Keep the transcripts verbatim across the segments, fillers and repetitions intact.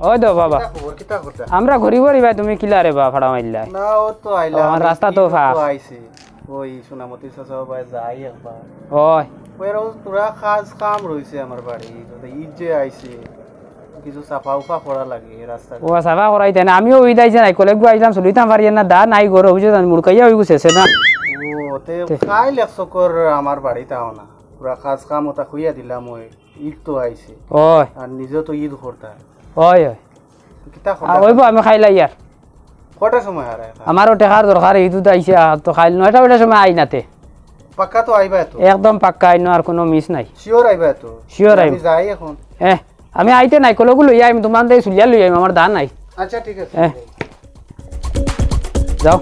ওই দো বাবা। কিতা খবর, কিতা করতা? আমরা গরিব রে ভাই, তুমি কিলা রে বা ফাড়া মারলা? না, ও তো আইলা, ও, আমি রাস্তা তো ফাঁক। আইছি। ওই সোনামতি চাচা ভাই যাই একবার। ওই। ওই রোজ তোরা কাজ কাম রইছে আমার বাড়ি, তো ঈদ যে আইছে, কিছু সাফা উফা করা লাগে এই রাস্তা। ও, সাফা করাইতে না, আমিও ওই দাইছে নাই, কলেজ গো আইলাম, চলিতাম পারি না, দা নাই গরো, বুঝছো জান, মুড়কাইয়া ওই গুছে না। ও, তে তে। কাইল এক চক্কর আমার বাড়িত আও না, তোরা কাজ কাম ওটা খুইয়া দিলাম ওই। ঈদ তো আইছে। ওই। আর নিজে তো ঈদ করতা। ওই, ওই। কিতা আ, করতা? ওইব, আমি খাইলাই আর। কটার সময় আর আয়? আমারও টেকার দরকার, ঈদ উদ আইছে, আর তো খাইল নয়টা ওইটার সময় আই নাতে। পাক্কা তো আইবা তো? একদম পাক্কা আইন, আর কোনো মিস নাই। শিওর আইবা তো? শিওর আমি আইব। যাই এখন। এ, আমি আইতে নাই, কলগু লই আইম, তোমার দিয়ে চুলিয়া লই আইম, আমার দা নাই। আচ্ছা, ঠিক আছে। এ। যাও।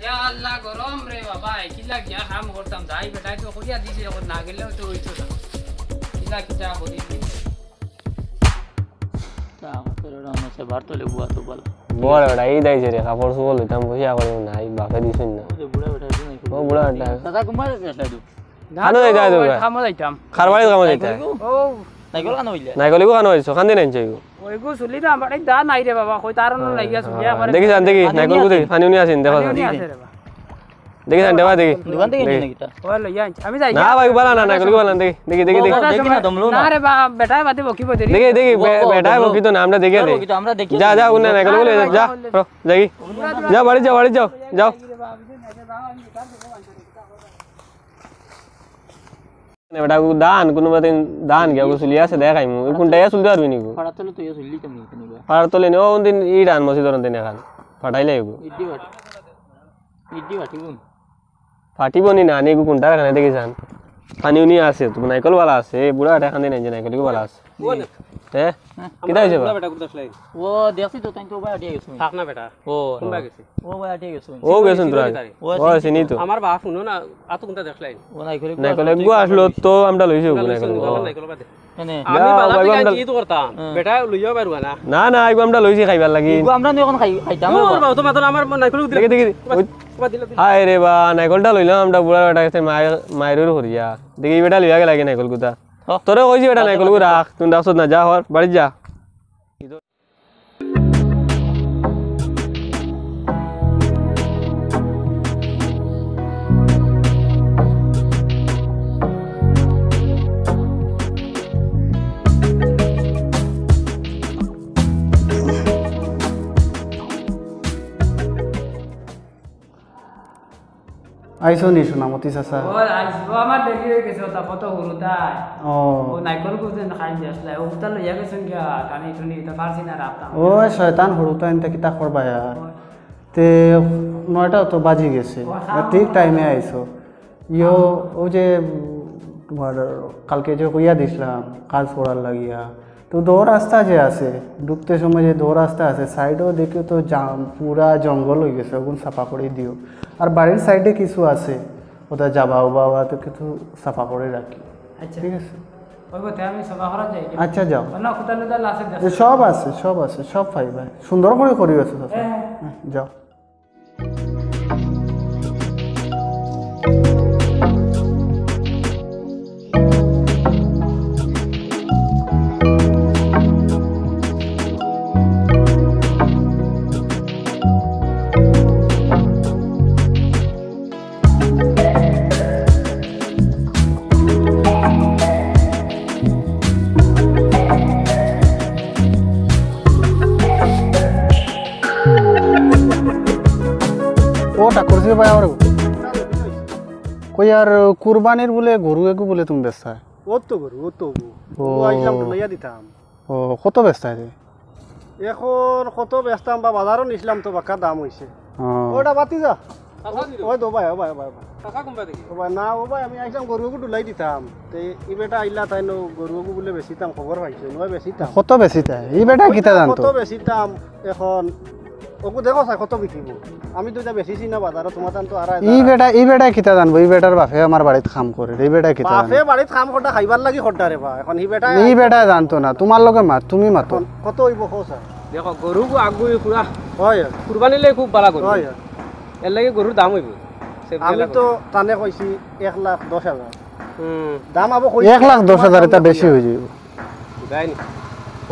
ইয়া আল্লাহ, গরম রে বাবা, কিলা গিয়া কাম করতাম, যাই বেটায় তো কইয়া দিছে, এখন না গেলেও তো অইতো না। কিলা কিতা করি। তা আমার তো এরকম আছে, বার তলে বুয়া তো বল। বড় বেটা, এই দাইছে রে, কাপড় চোপড় লইতাম, পয়সা করি নাই, বাপে দিছইন না। ওই যে বুড়া বেটা আছে না, ও বুড়া বেটা। দাদা, কুমার বেটা দু। কানো যাইতা তুমি? কামো যাইতাম। কার বাড়িত কামো যাইতা? ও। নাইকল কানো অইলে? নাইকল ইগু কানো অইছো? কান দিন আনছো ইগু? ওইগু চুলি তো আমার এই দা নাই রে বাবা, কই তার অন্য লাগিয়া চুলি একবারে। দেখি যান, দেখি, পানি নাইকল উনি কো দেখি, আছে। পানি উনি আছে। পানি উনি আছে রে বাবা। দেখি যান, দেবা দেখি। দোকান থেকে দেখি। নিয়ে নিতা? ও লইয়া আনছি। আমি যাই না গিয়া। ভাই, বালা না, নাইকল ইগু বালা না, দেখি, দেখি, দেখি, ও, দেখি। বাবা, দেখি না, দমলো না। না রে বাবা, বেটায় বাদে বকিব দেরি। দেখি, দেখি, বে-, ও, ও, বেটায় দমলো। বকিত না, আমরা দেখি, ও, দেখি। বকিত, আমরা দেখি। যা, যা, উনি নাইকল ইগু লইয়া যা, যা, যাও। যা, বাড়ি যাও, বাড়ি যাও, যাও। মানে বেটা, ও ধান, কোনো মতে ধান গিয়া, ও চুলি আছে, দেখাইমু। ও কোনটা ইয়া চুলতে পারবি নি গো? ফাড়ার তলে তো ইয়া চুললি কেমনি, কেমনি গো? ফাড়ার তলে নি, ও দিন ই ধান মসি ধরন দিন এখান। ফাটাইলে গো। ইডি ফাটি-, ইডি ফাটিব। ফাটিব নি না, নি গো কোনটা এখানে দেখি যান। পানি উনি আছে, তো নাইকল বালা আছে, বুড়া এটা এখান দিন যে নাইকল বালা আছে। ও না। তে? হ্যাঁ। কিতা হইছে বা? বেটা, কোনটা ফ্লাই? ও, দেখছি তো, তাই তো ভাই আটিয়া গেছে। থাক না বেটা। ও। কোনটা গেছে? ও ভাই আটিয়া গেছে। ও গেছইন তোরা। ও, ও, চিনি তো। আমার বাপ, শুনো না, আতো কোনটা দেখলাই? ও, নাইকল। নাইকল ইগু আসলো তো আমরা লইছি ওগু নাইকল। নাইকল বাদে। মানে? আমি বাজার থেকে আনছি, ঈদ করতাম। হ্যাঁ। বেটা লইয়া পারবা না। না, না, ইগু আমরা লইছি খাইবার লাগি। ইগু আমরা নিয়ে এখন খাই, খাইতাম। ও, বাবা, তো মাত্র আমার নাইকল দিলে। দেখি, দেখি, দেখি। বাস, ওই। বাবা দিলে, দিলে। হায় রে বা, নাইকলটা লইলাম আমরা বুড়া বেটা গেছে মায়ের, মায়ের হরিয়া। দেখি, এই বেটা লইয়া গেলা গি নাইকল গুতা। হ। তোরে কইছি বেটা, নাইকল গু রাখ, তুই রাখছত না, যা হর, বাড়ি যা। আইছো নি সোনামতি চাচা? ও, আইছি। ও, আমার দেরি হয়ে গেছে, ওটা কত হুরুতায়। ও। ও, নাইকল কুজেন খাই দিয়াসলাই। ও, উতা লইয়া গেছেন গিয়া, টানি টুনি, এটা পারছি না রাখতাম। ও, শয়তান হুরুতা, এনতে কিতা করবা আর? ও। তে নয়টা তো বাজি গেছে। ও, হ্যাঁ, ঠিক ও। টাইমে আইছো। ইয়ো, ও যে, উম, তোমার কালকে যে কইয়া দিছিলাম, কাজ করার লাগিয়া, তো দো রাস্তা যে আছে, ঢুকতে সময় যে দো রাস্তা আছে, সাইডও দেখি তো জাম, পুরা জঙ্গল হয়ে গেছে, ওগুন সাফা করে দিও। আর বাড়ির সাইডে কিছু আছে, ওটা যাবা ওবা ওবা তো কিছু সাফা করে রাখি। আচ্ছা। ঠিক আছে? ওই কথা আমি সাফা করা যাই। আচ্ছা, যাও। না, কোথায় কোথায় আছে এ, দেখো। সব আছে, সব আছে, সব পাইবা। সুন্দর করে করি আছে, চাচা। হ্যাঁ, হ্যাঁ। হ্যাঁ, যাও। ও ঠাকুর জি ভাই, আমার কই আর কুরবানির বলে গরু এগু বলে তুমি বেচা? ও তো গরু, ও তো গরু। ও। ও আইলাম তো লইয়া দিতাম। ও, কত বেচতায় রে? এখন কত বেচতাম বা বাজারও নিছিলাম তো বাক্কা দাম হইছে। ও। ওটা বাতি যা। ওই দো ভাই, ও ভাই, ও ভাই, ও ভাই। ও ভাই, না, ও ভাই, আমি আইছিলাম গরু গরু ডুলাই দিতাম। তে ই বেটা আইলা তাই নো গরু গরু বলে বেচিতাম, খবর পাইছে, নয় বেচিতাম। কত বেচিতায়? ই বেটা কিতা জানতো? কত বেচিতাম এখন? ওগু দেখো চাই কত বিকিব। আমি তো ইটা বেচিছি না বাজারো, তোমার তান তো আর ই বেটা, ই বেটা কিতা জানবো? ই বেটার বাপে আমার বাড়িত কাম করে। ই বেটা কিতা জানবো? বাপে বাড়িত কাম করতা খাইবার লাগি করতা রে বা। এখন ই বেটা ই বেটা জানতো না। তোমার লগে মাত, তুমি মাতো। এখন কত হইব কও চাই? দেখো, গরু আগু পুরা হয়। কুরবানি লাই খুব বালা গরু। হয়। এর লাগি গরুর দাম হইব। আমি তো তানে কইছি এক লাখ দশ হাজার। দাম আবো কই এক লাখ দশ হাজার, ইটা বেশি অই যাইবো।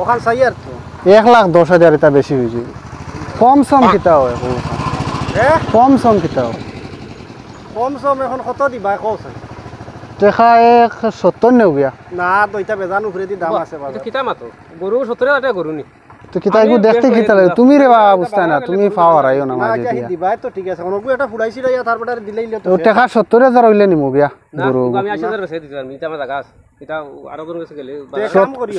ওখান চাই আর তো। এক লাখ দশ হাজার, ইটা বেশি অই যাইবো। কম সম কিতা অয়, কও। হ্যাঁ? কম সম কিতা অয়? কম সম এখন কত দিবা, কও চাই। টেকা এক সত্তর নেও গিয়া। না, তো ইটা বেজান উপরেদি দাম আছে বাজার। কিতা মাতো? গরু সত্তর হাজার টেকা গরু নি। তো কিতা এগু দেখতে কিতা লাগে? তুমি রে বাবা বুঝতায় না, তুমি পাও হারাইও না মাঝে দিয়া। দিবায় তো ঠিক আছে, অনগু একটা ফুড়াইছি রে, তারপরে দিলেই তো ও টেকা সত্তর হাজার অইলে নিমু গিয়া। না, গরু আমি আশি হাজার বেচে দিতে পারবো, ইটা আমার জাগা আছে। ইটা আরো গরু গেছে গেলে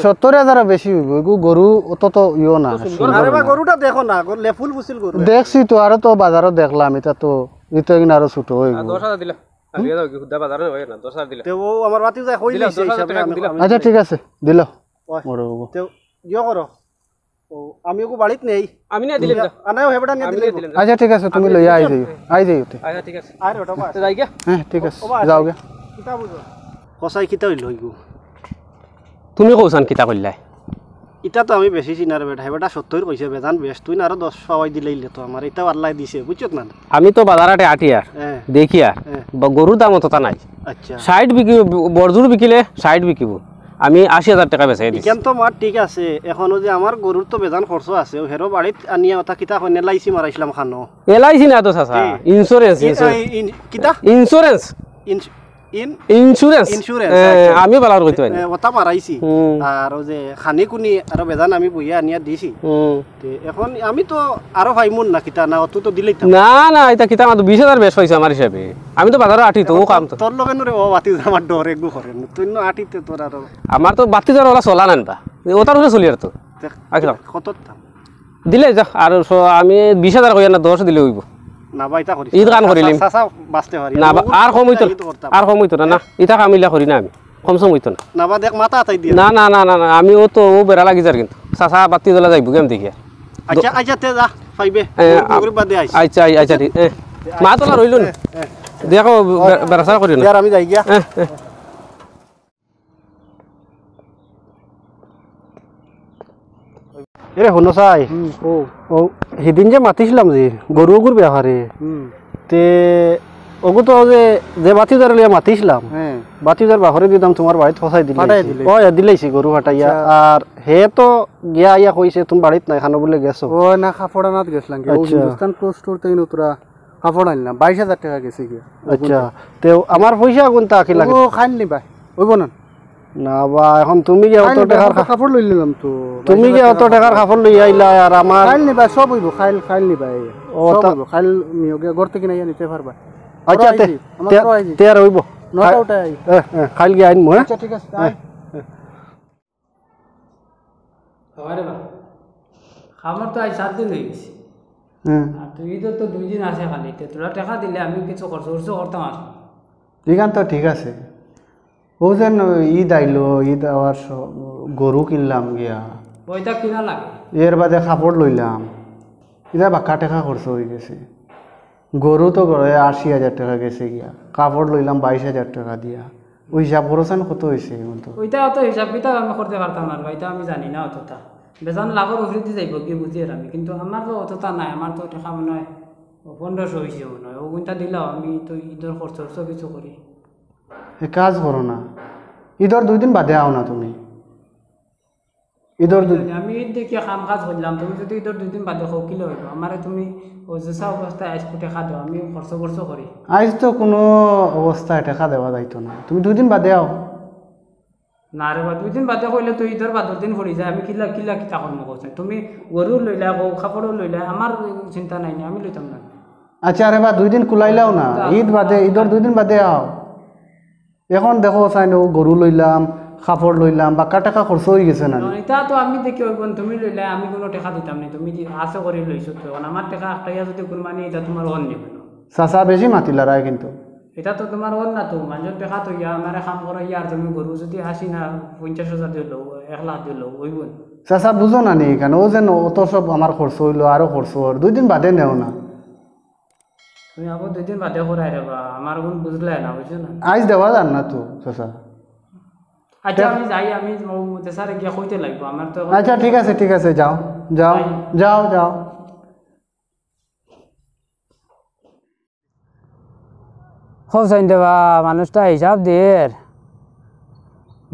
সত্তর হাজার বেশি অইবো, এগু গরু অত তো ইয়ো না। আরে বা গরুটা দেখো না, গরু লেফুল ফুসিল গরু। দেখছি তো, আরো তো বাজারো দেখলাম, ইটা তো, ইটা কিন্তু আরো ছোট অইবো। দশ হাজার দিলা। আর দিয়া দাও, কি হুদ্দা বাজারো নেওয়া না, দশ হাজার দিলা। তে ও আমার বাতি যায় কই দিলা, দিছে দশ হাজার হিসাবে টাকা আমি দিলা। আচ্ছা, ঠিক আছে, দিল। ওই, বড় হবো। তে ইয়ে করো। ও, আমি ওকে বাড়িত নেই। আমি নিয়া দিলাম, যা। আনাও হেবড়া নিয়া আমি দিলে নিয়া দিলাম, যা। আচ্ছা, ঠিক আছে, তুমি লইয়া আই যাইও, আই যাইও তে। আচ্ছা, ঠিক আছে। আর ওটা বাস। তো যাই গিয়া? হ্যাঁ, ঠিক আছে, ও বাস। যাও গিয়া। কিতা বুঝো? কসাই কিতা অইল অইগু? তুমি কওছান কিতা কইলায়? ইটা তো আমি বেশি চিনার বেটা, বেটা সত্তর কইছে, বেজান বেশ, তুই না আরো দশ পাওয়াই দিলেইলে তো আমার, ইটাও আল্লায় দিছে, বুঝছত না? আমি তো বাজার হাটে আটি আর হ্যাঁ। দেখি আর হ্যাঁ। বা গরুর দাম অতটা নাই। আচ্ছা। ষাট বিকি-, বড়জোর বিকিলে ষাট বিকিবো। আমি আশি হাজার টেকা বেচাই দিছি। ইখান তো মাত ঠিক আছে, এখন ওই যে আমার গরুর তো বেজান খরচ আছে, ও হেরো বাড়িত আনিয়া ওটা কিতা কইন, এল আই সি মারাইছিলাম খানো। এল আই সি না তো চাচা, কি? ইন্স্যুরেন্স, কি, ইন্স্যুরেন্স। এই, ইন-, কিতা? ইন্স্যুরেন্স। ইন্স-, ইন-, ইন্স্যুরেন্স। ইন্স্যুরেন্স, এ, আচ্ছা। আমি বালার কইতে পারি। এ, ওটা মারাইছি। হুম। আর ওই যে খানি কুনি আরো বেজান আমি বইয়া আনিয়া দিছি। হুম। তে এখন আমি তো আরো পাইমু না কিতা না, অত তো দিলেই তো। না, না, ইটা কিতা আমার তো বিশ হাজার বেশ পাইছে আমার হিসাবে। আমি তো বাজারো আটি তো, ও কাম তো। তোর লগে নুরে ও বাতি আমার ডর এগু করে। তুই ন আটিতে তোর আরো। আমার তো বাতি যার ওলা চলা নানবা। ওটার উপরে চলি আর তো। তে আচ্ছা। কত দাম? দিলে যা, আর স-, আমি বিশ হাজার কইয়া না, দশ দিলে অইবো। না বা, ইতা করিস ইদ না। কাম করিলিম। চাচা, চাচা বাঁচতে পারি। না বা, আর কম অইতো না। ইদ করতাম। আর কম অইতো না, না। ইতা কাম ইলা করি না আমি। কম সম অইতো না। না বা, দেখ, মাথা আতাই দিয়ে। না, না, না, না, না, আমি ও তো, ও বেড়া লাগি যার কিন্তু। চাচা বাতি জ্বলা যাইবো, আমি দেখি আর। আচ্ছা, আচ্ছা, তে যা, পাইবে। এ, মগরিব বাদে আইস। আচ্ছা, আচ্ছা, আচ্ছা, ঠিক। এ, মা তোলা রইল না। এ, এ। দেখো, বে-, বেড়াছাড়া করিও না। তে আর আমি যাই গিয়া। এ, এ। এরে হুনো চাই। হুম, কও। ও, হিদিন যে মাতিছিলাম যে, গরু অগুর ব্যাপারে। হুম। তে, অগু তো যে, যে বাতিদার লইয়া মাতিছিলাম, হ্যাঁ। বাতিদার বাহরে দিতাম তোমার বাড়িত ফসাই দিলাইছি। ফাটাই দিলে। ও, ইয়া দিলাইছি গরু ফাটাইয়া। আচ্ছা। আর হে তো গিয়া আইয়া কইছে, তুমি বাড়িত নাই, খানো বুলে গেছো। ও, না, কাপড় আনাত গেছিলাম কি? ও আচ্ছা। হিন্দুস্তান ক্লোথ স্টোর থেকে নতুরা কাপড় আনলাম, বাইশ হাজার টাকা গেছে গিয়া। আচ্ছা, তে আমার পয়সা কোনটা কি লাগে? ও, খাইল নি ভাই, অইবো না। না বা, এখন তুমি গিয়া অত টেকার খা-, কাপড় লই নিলাম তো। তুমি গিয়া অত টেকার কাপড় লই আইলা আর আমার খাইল নি ভাই, সব অইবো, খাইল, খাইল নি ভাই। ও, সব তা অইবো, খাইল নিও গিয়া ঘর থেকে নিয়া নিতে পারবা। আচ্ছা, তে, তে আর অইবো। নটা উঠাই আই। এ, এ, খাইল গিয়া আইনমু, হ্যাঁ? আচ্ছা, ঠিক আছে, হ্যাঁ। আয়। বাবা রে বা, আমার তো আজ সাত দিন হয়ে গেছে। হুম। আর তুই ঈদের তো দুই দিন আছে খালি, তে তোরা টেকা দিলে আমি কিছু খরচ খরচ করতাম আর। ইখান তো ঠিক আছে। ও যেন ঈদ আইলো, ঈদ আওয়ার স-, গরু কিনলাম গিয়া। ওইটা কিনা লাগে। এর বাদে কাপড় লইলাম। ইটা বাক্কা টেকা খরচ হয়ে গেছে। গরু তো গড়ে আশি হাজার টাকা গেছে গিয়া, কাপড় লইলাম বাইশ হাজার টাকা দিয়া। ওই হিসাব খরচান কত হয়েছে এখন তো? ওইটা অত হিসাব কিতাব আমি করতে পারতাম না, ওইটা আমি জানি না অতটা। বেজান লাখর উপরেদি যাইব কি বুঝি আর আমি, কিন্তু আমার তো অতটা নাই, আমার তো টাকা মনে হয় পনেরোশো হয়েছে মনে হয়, ওগুনটা দিলাও আমি তো ঈদের খরচ টরচ কিছু করি। এক কাজ করো না, ঈদের দুই দিন বাদে আও না তুমি। ঈদর দু- আমি ঈদ দেখিয়া কাম কাজ করলাম, তুমি যদি ঈদর দুই দিন বাদে কও, কিলা অইবো? আমারে তুমি ও যেসা অবস্থায় আইজ টেকা দেও, আমি খরচ বর্চ করি। আইজ তো কোনো অবস্থায় টেকা দেওয়া যাইতো না, তুমি দুই দিন বাদে আও। না রে বা, দুই দিন বাদে কইলে তো ঈদর বাদর দিন পড়ি যায়, আমি কিলা, কিলা কিতা করমু কওছে? তুমি গরু লইলা, কও, কাপড়ও লইলা, আমার চিন্তা নাই নি, আমি লইতাম না। আচ্ছা রে বা, দুই দিন কুলাইলাও না, ঈদ বাদে, ঈদর দুই দিন বাদে আও। এখন দেখো, চাই না, গরু লইলাম, কাপড় লইলাম, বাক্কা টেকা খরচ হয়ে গেছে না নি? না, এটা তো আমি দেখি, ওই বোন, তুমি লইলে আমি কোনো টেকা দিতাম না, তুমি দি-, আশা করি লইছো তো। এখন আমার টেকা আটকাইয়া যদি কুরবানি, এটা তোমার অন নিব না। চাচা বেশি মাতিলারায় কিন্তু। এটা তো তোমার অন না তো, মানুষের টেকা তো ইয়া, আমারে কাম করো, ইয়ার জমি গরু যদি আশি না পঞ্চাশ হাজার দিল, এক লাখ দিল, ওই বোন। চাচা বুঝো না নি এখানে, ও যেন অত সব আমার খরচ হইলো, আরো খরচ হওয়ার, দুই দিন বাদে নেও না। তুমি আবার দুই দিন বাদে করাই রে বা, আমার কোন বুঝলে না, বুঝছো না? আইজ দেওয়া যার না তো, চাচা। আচ্ছা, আমি যাই, আমি ও যে স্যারে গিয়া কইতে লাগবো, আমার তো এখন আচ্ছা, ঠিক আছে, ঠিক আছে, যাও, যাও, যাই। যাও, যাও। খুব চাইন দেবা, মানুষটা হিসাব দের।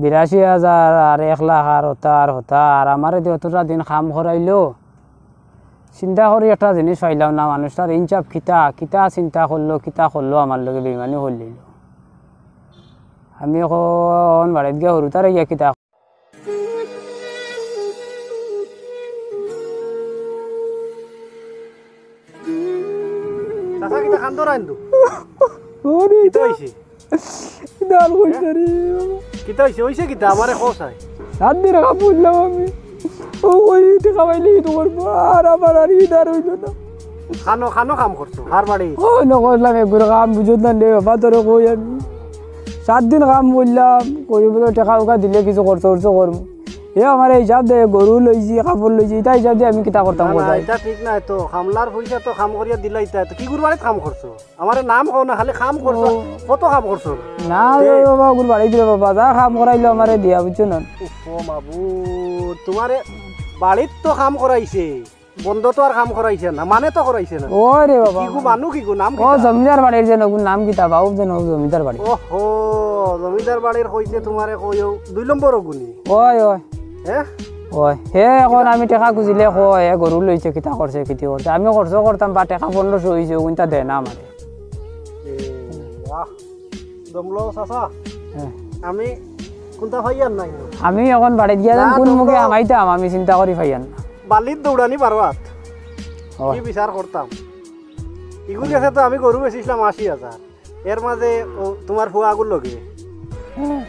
বিরাশি হাজার আর এক লাখ আর হতা আর হতা, আর আমারে দি অতটা দিন কাম করাইলো। চিন্তা করি একটা জিনিস পাইলাম না, মানুষটার ইনসাফ কিতা, কিতা চিন্তা করলো, কিতা করলো, আমার লগে বেইমানি করলিল। আমি এখন বাড়িত গিয়া হুরুতারে গিয়া কিতা চাচা, কিতা কান্দো রাইন্দু? ওরে, কিতা অইছে? কিতা আর কইতাম রে বাবা। কিতা অইছে? অইছে কিতা? আমারে কও চাই। রাত দিন কাম করলাম আমি। ও ওই ইটা কামাইলে ইটা করবো। আর আমার আর ইটা আর অইলো না। কানো, কানো কাম করছো? কার বাড়ি? ও, না করলাম এক গুড়া কাম, বুঝত না রে বাবা, তোরে কই আমি। সাত দিন কাম করলাম, করি বলে টেকা উকা দিলে কিছু খরচ উরচ করমু। এ আমারে হিসাব দে, গরু লইছি, কাপড় লইছি, ইটা হিসাব দি আমি কিতা করতাম না, না, কও চাই? ইটা ঠিক নায় তো, কামলার পয়সা তো কাম করিয়া দিলাইতা, তো কি গুরু বাড়িত কাম করছো? আমারে নাম কও না, খালি কাম করছো, ও। কত কাম করছো? না রে বাবা, গুরু বাড়িত রে বাবা, যা কাম করাইলো আমারে দিয়া, বুঝছো না? উফ, ও মাবুদ, তুমারে বাড়িত তো কাম করাইছে, বন্দ তো আর কাম করাইছে না, মানে তো করাইছে না। ও রে বাবা। কি গো, মানু কি গো, নাম ও কিতা? জমিদার বাড়ির যেন, ওগুর নাম কিতা বা, ও যেন জমিদার বাড়ি। ওহো, জমিদার বাড়ির কইছে তুমারে কইও, দুই নম্বর ওগুনি। ওই, ওই। হ্যাঁ? ওই, হে এখন আমি টেকা খুজিলে কয়, হে গরু লইছে, কিতা করছে, কিতি করছে। আমি খরচ করতাম বা টেকা পনেরোশো অইছে, ওগুনতা দে না আমারে। এ, বাহ। দমলো চাচা, হ্যাঁ। আমি কুনতা পাইয়ার নাই। আমি এখন বাড়িত গিয়া না, কোন মুখে দমলো। হামাইতাম, আমি চিন্তা করি পাইয়ার না। বালিত দৌড়ানি বারো হাত। ওই। কি বিচার করতাম? ইগুর গেছে তো আমি গরু বেচিছিলাম আশি হাজার। এর মাঝে ও তুমার ফুয়াগুর লগে। হ্যাঁ।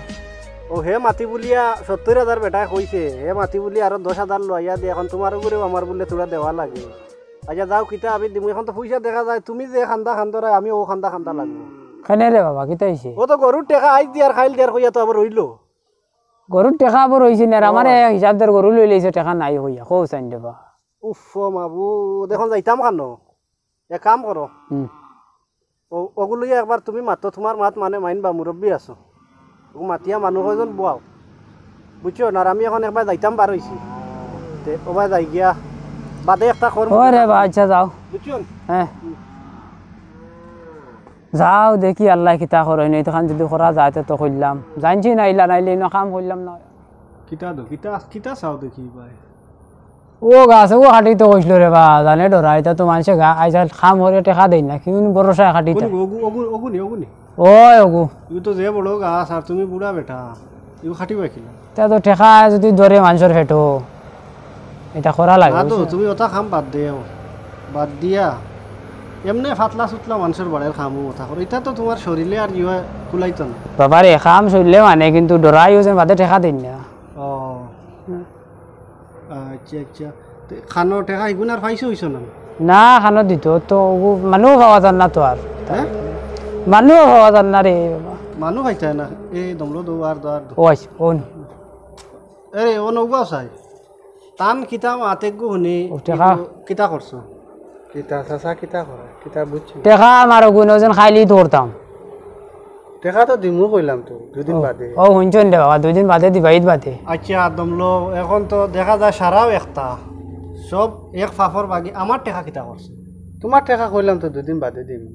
ও হে মাতি বুলিয়া সত্তর হাজার বেটায় কইছে, হে মাতি বুলিয়া আরো দশ হাজার লইয়া দে, এখন তুমার উপরেও আমার বুলে তুরা দেওয়া লাগে। আচ্ছা যাও, কিতা আমি দিমু, এখন তো পয়সা দেখা যায়, তুমি যে কান্দা কান্দরায়, আমি ও কান্দা কান্দা লাগবো। কেনে রে বাবা, কিতা অইছে? ও তো গরুর টেকা আইজ দিয়ার, কাইল দিয়ার কইয়া তো আবার রইলো। গরুর টেকা আবার অইছে না, ও। আমারে হিসাব দের গরু লইলাইছে, টেকা নাই কইয়া, কও চাইন রে বা। উফ, ও মাবুদ, এখন যাইতাম কানো? এক কাম করো। হুম। ও, ওগু লইয়া একবার তুমি মাতো, তুমার মাত মানে মাইনবা, মুরব্বি আছো। ও মাতিয়া মানু কয়জন বওয়াও। বুঝছো না? আর আমি এখন একবার যাইতাম বার অইছি। তে, ওবায় যাই গিয়া। বাদে একটা কর। ও রে বা, আচ্ছা যাও। বুঝছো? হ্যাঁ। হুম। যাও দেখি আল্লায় কিতা করইন, ইতাখান যুদি করা যায় তে তো কইলাম। জানছি না ইলা নাইলে ইনো কাম কইলাম না। কিতা দো, কিতা, কিতা চাও দেখি ভাই? ও গাছ, ও কাটিতো কইছিল রে বা, জানে ডরায়, ইতা তো মানষে গা-, আইজকাল কাম করিয়া টেকা দেইন না, কিউন ভরসায় কাটিতা। ওগু, ওগু, ওগু নি, ওগু নি। ওই ওগু। ইউ তো যে বড় গাছ, আর তুমি বুড়া বেটা, ইউ কাটিবা কিলা? ইতা তো টেকা যুদি ধরে মানষর পেটো, ইতা করা লাগে, না তো, বুঝছো? তুমি ওটা কাম বাদ দেও, বাদ দিয়া এমনে ফাতলা সুতলা মানষর বাড়ির কামও ওটা করো, ইতা তো তুমার শরীরে আর ইয়ে কুলাইতো না। বাবারে, কাম শরীরে মানে, কিন্তু ডরাইও যেন বাদে টেকা দেইন না। ও। হুম। আচ্ছা, আচ্ছা। তে খানো টেকা ইগুন আর পাইছো অইছো না? না, খানো দিতো তো, ও মানুও পাওয়া যার না তো আর। হ্যাঁ? মানুও পাওয়া যার না রে বাবা। মানু পাইতা না। এ দমলো দো আর দো আর দো। ও আইছে, ও নি। এ রে, ও নৌকা চাই। তান কিতা মাতে গো হুনি, ও টেকা। কিতা, কিতা করছো? কিতা চাচা, কিতা করে? কিতা বুঝছি? টেকা আমার গুণ ওজন খাইলেই ধরতাম। টেকা তো দিমু কইলাম তো, দুই দিন ও, বাদে। ও, হুনছইন রে বাবা, দুই দিন বাদে দিবা, ঈদ বাদে। আচ্ছা, দমলো, এখন তো দেখা যায় সারাও একটা। সব এক ফাফর বাগি, আমার টেকা কিতা করছে? তুমার টেকা কইলাম তো, দুই দিন বাদে দিমু।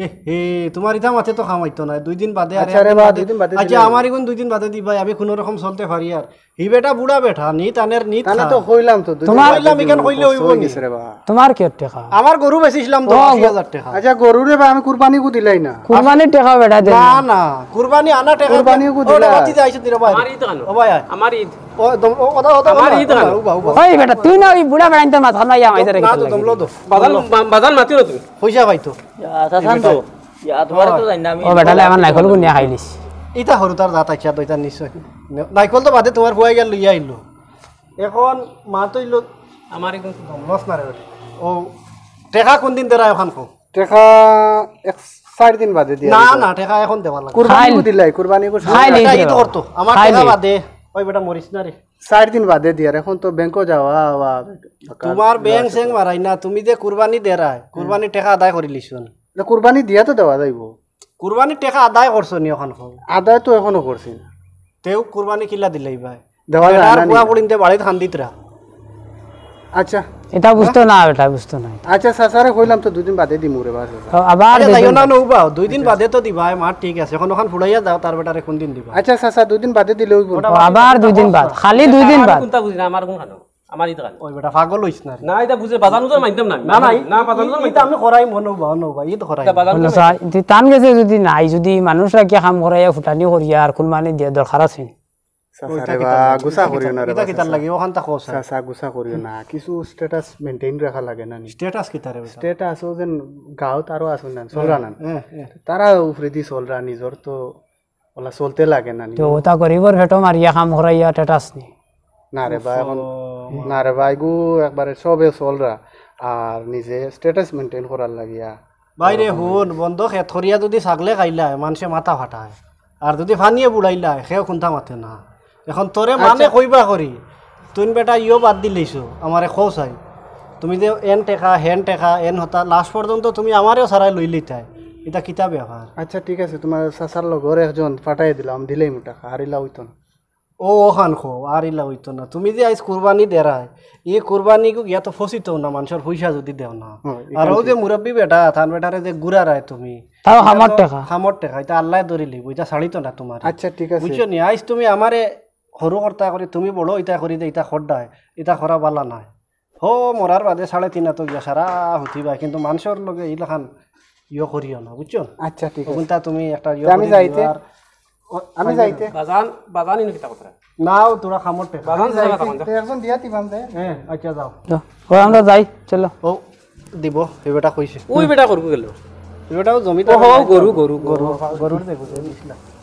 এ হে, তুমার ইতা মাতে তো কামাইতো না, দুই দিন বাদে, আরে আচ্ছা রে একদিন বা, বাদে। দুই দিন বাদে আচ্ছা, দিলে আমার এখন দুই দিন বাদে দিবা, আমি কোনো রকম চলতে পারি আর। হি বেটা বুড়া বেটা, নি তানের নি তানে তো কইলাম তো, দুই দিন তুমার বাদে কইলাম, দিমু। ইখান কইলে অইবো নি? গেছে রে বা। তুমার কি টেকা? আমার গরু বেচিছিলাম তো ও, আশি হাজার টেকা। আচ্ছা, গরু রে বা, আমি কুরবানি গু দিলাই না। কুরবানির টেকা বেটা দে। না, না, কুরবানি আনা টেকা কুরবানি দি-, গু ও, দিলা। টেকা দিতে আইছো দিরা ভাই। আমার ঈদ আনো। ও ভাই, আয়। আমার ঈদ। ও, দম-, ও, ওটা, ওটা, আমার ওটা, ঈদ আনো। উবা, উবা। ওই বেটা, তুই না ওই বুড়া বেটা ইনতে মাথা না ইয়া মাইজারে না তো, দমলো তো। বাজান, বা-, বাজান মাতিও না তুমি। পয়সা পাইতো। ইয়া, চাচান তো। ইয়া, তুমারে তো জানি না আমি। ও বেটালে আমার নাইকল গুনিয়া খাইলিস। ইতা হুরুতার জাত আইছে, দইতা নিশ্চয়। নাইকল তো বাদে তুমার ফুয়াই গেল লইয়া আইলো। এখন মাত অইলো আমার এখন তো দম লস না রে বেটা। ও, টেকা কোন দিন দেরা অখান কও? টেকা এক চাইর দিন বাদে দিয়া না, দিবা। না, টেকা এখন দেওয়া লাগে। কুরবানি খাইল। কো দিলাই, কুরবানি কো খাইল। টেকা ঈদ করতো। আমার খাইল। টেকা বাদে। ওই বেটা মরিস না রে। চাইর দিন বাদে দিয়ার, এখন তো ব্যাংকো যাওয়া, আওয়া, তুমার ব্যাংক স্যাংক মারাই না, তুমি যে কুরবানি দেরায়, কুরবানি টেকা আদায় করি লিছো না। না, কুরবানি দিয়া তো দেওয়া যাইবো। কুরবানির টেকা আদায় করছো নি অখান কও? আদায় তো এখনো করছি না। তেও কুরবানি কিলা দিলাই ভাই? দেওয়া যায় বেটার না নি? বুয়া পড়িন দে বাড়িত কান্দিতরা। আচ্ছা। এটা বুঝতো না, এটা বুঝতো না। আচ্ছা, চাচারে কইলাম তো দুই দিন বাদে দিমু রে বা, চাচা। তো আবার আরে দুই যাইও দিন না, বাদে। নৌবাও, দুই দিন বাদে তো দিবা, এ মাত ঠিক আছে। এখন ওখান ফুড়াইয়া যাও, তার বেটারে কোন দিন দিবা? আচ্ছা, চাচা, দুই দিন বাদে দিলে অইবো না? ও, আবার দুই দিন বাদ, খালি দুই দিন আমার বাদ। কোনটা বুঝি না, আমার কোন খানো? আমার ইটা খানো। ওই বেটা পাগল হইস না রে। না, এটা বুঝে বাজার উজার মানতাম না আমি। না, না, না, বাজার উজার এই, মানতাম ইটা না। আমি করাই মনো বা, নৌবা, ইটা করাই। এটা বাজার উজার বলো, মানতাম না। স্যার, তুই তান গেছে যদি নাই, যদি মানুষ রাখিয়া কাম করাইয়া ফুটানি করিয়া আর কুরবানি দিয়া দরকার আছে। চাচা ওইটা রে কিতার বা, লাগি? গুসা ইটা করিও কিতার, না রে ইটা বা, কিতার চাচা। লাগি? ওখান তা কও, স্যার। চাচা, গুসা করিও না। কিছু status maintain রাখা লাগে না নি? Status কিতার রে বেটা? Status ও যেন গাঁওত আরো আছে না, চলরা না। হ্যাঁ, হ্যাঁ। তারা উপরেদি চলরা, নিজর তো ওলা চলতে লাগে না নি? তো ওটা গরিবর পেটো মারিয়া কাম করাইয়া status নি? না রে বা, এখন উফ। না রে বা, এগু একবারে সবে চলরা, আর নিজে status maintain করার লাগিয়া। ভাই রে, হুন, বন্ধ খেত করিয়া যদি ছাগলে খাইলায়, মানষে মাথা ফাটায়। আর যদি পানিয়ে বুড়াইলায়, কেউ কুন্তা মাতে না। এখন তোরে মানে আচ্ছা। কইবা করি, তুই বেটা ইয়ো বাদ দিলাইছো, আমারে কও চাই। তুমি যে এন টেকা, হেন টেকা, এন হতা, last পর্যন্ত তুমি আমারেও সারাই লইলিতায়। ইটা কিতা ব্যাপার? আচ্ছা, ঠিক আছে, তুমার চাচার লগর একজন ফাটাই দিলাম, দিলাইমু টেকা, আর ইলা অইতো না। ও, ওখান কও, আর ইলা অইতো না। তুমি যে আইজ কুরবানি দেরায়, ই কুরবানিগু গিয়া তো ফসিতো না, মানষর পয়সা যদি দেও না। হ্যাঁ, আর ও যে মুরব্বি বেটা, তান বেটারে যে ঘুরারায় তুমি, তাও ইটা কামর তো টেকা। কামর টেকা, ইটা আল্লায় ধরি লইবো, ইটা ছাড়িতো না তুমারে। আচ্ছা, ঠিক আছে। বুঝছো নি? আইজ তুমি আমারে হুরু করতা করি, তুমি বড় ইটা করি দে, ইটা খরদায়, ইটা করা বালা নায়। হো, মরার বাদে সাড়ে তিন আতো গিয়া সারা হুতিবা, কিন্তু মানষর লগে ইলাখান ইয়ো করিও না, বুঝছো? আচ্ছা, ঠিক আছে। ওগুনটা তুমি একটা ইয়ো তে আমি করি দিও যাইতে? আর আমি যাইতে? বাজান, বাজান ইনো কিতা কথা? নাও, তোরা কামর টেকা। বাজান আমি যাইতে? তে একজন দিয়া দিবাম দে। হ্যাঁ, আচ্ছা, যাও। যাও। ও, আমরা যাই, চলো। ও, দিব, এই বেটা কইছে। ওই বেটা করবো গেল। এই বেটাও জমিদার ও, হো, নায়। গরু, গরু, গরু। গরু, গরুর দেখো, দেখো, দেখো।